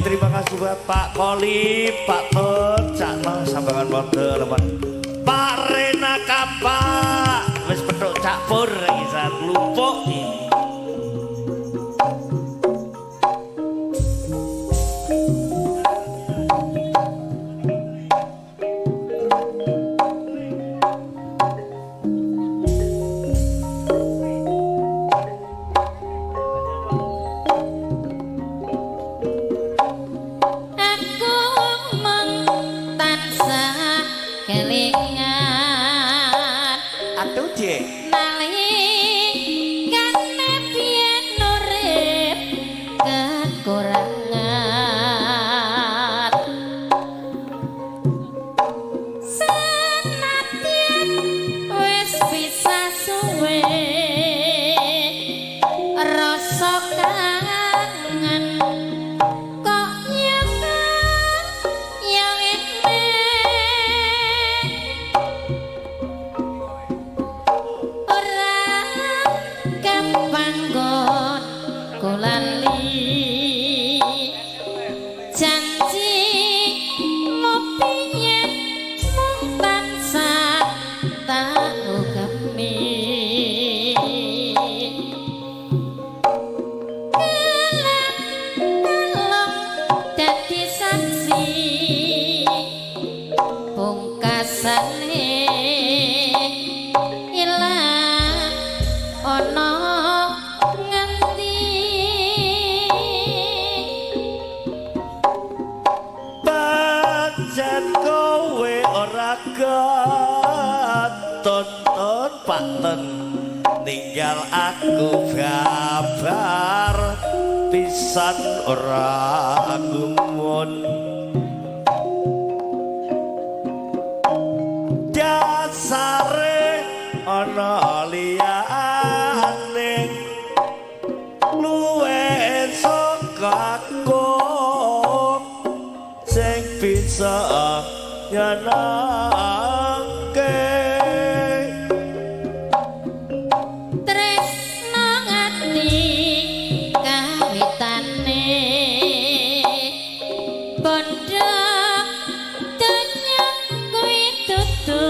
Terima kasih buat Pak Kolip, Pak Tun, Cak Noh, Sambangan Motor, Pak Rena Kapak, wis petuk Cak Pur iki saat lupuk. Aku mung tansah kelingan Aduh, Dik. Nalikane biyen urip kekurangan, senadyan wis pisah suwe rasa kangen kok ya ngene, ora gampang nggonku lali janji biyen mung tansah tak ugemi. Gelang kalung dadi saksi pungkasane ilang ana ngendi. Pancen kowe ora katon Pak Ten, ninggal aku babar pisan ora gumun. Dasare ana liyane luwe saka aku sing bisa nyenengke. Tresno ngati kawitane bondo donya kuwi dudu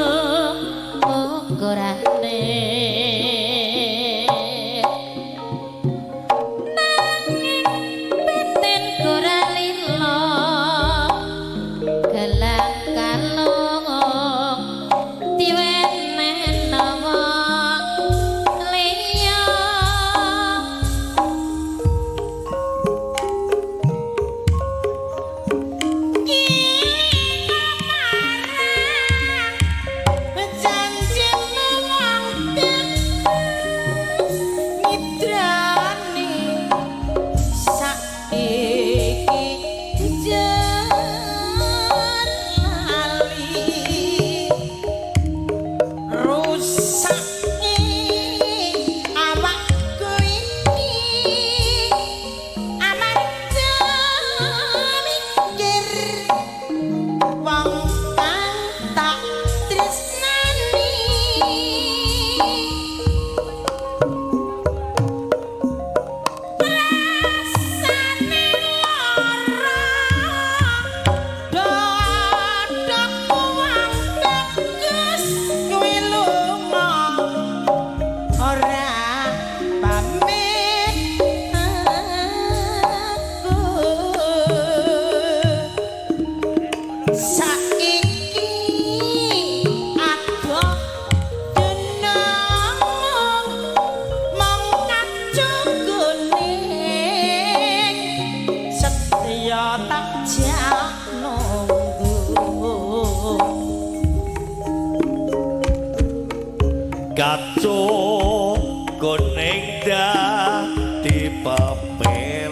ukurane, nanging batin ora lila gelang kalung diwenehno wong liya. Wong kang tak tresnani. Rasane lara dadaku wong bagus kuwi lunga ora pamit aku. Saiki adoh jeneng mung kacung kuning setya tak jak nunggu. Kacung kuning dadi pepeling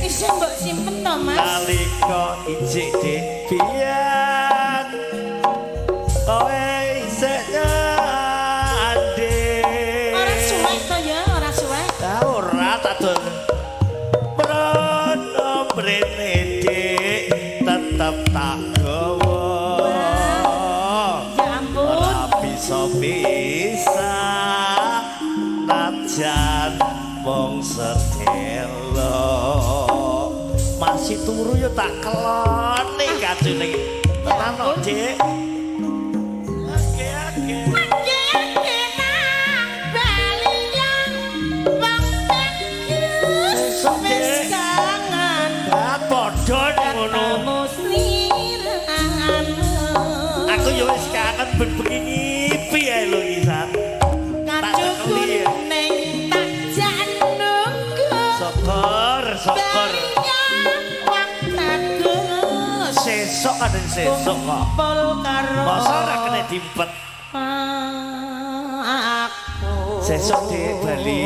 Isih mbok simpen to, Mas? Nalika ijik biyen kowe isih nyanding. Ora suwek to ya, ora suwek. Ah, ora tak dol. Prono mrene Dik tetep tak gawa. Ya ampun. Ora bisa bisa najan mung sedelo. Masih tua. Turu ya tak keloni kacune iki. Tenan kok, Dik. Oke, oke. Ake nang balian wong bagus Sesuk, wis Dik. kangen Ah, padha nek ngono. ketemu sliramu. Aku ya wis kangen ben bengi ngipi ae lho iki, San. Kacu cekeli ya. kuning tak jak nunggu. Syukur, syukur. Balian wong bagus. Sesuk ada sesuk kok. Kumpul karo Masa ora kena dimpet. aku. Sesuk Dik bali.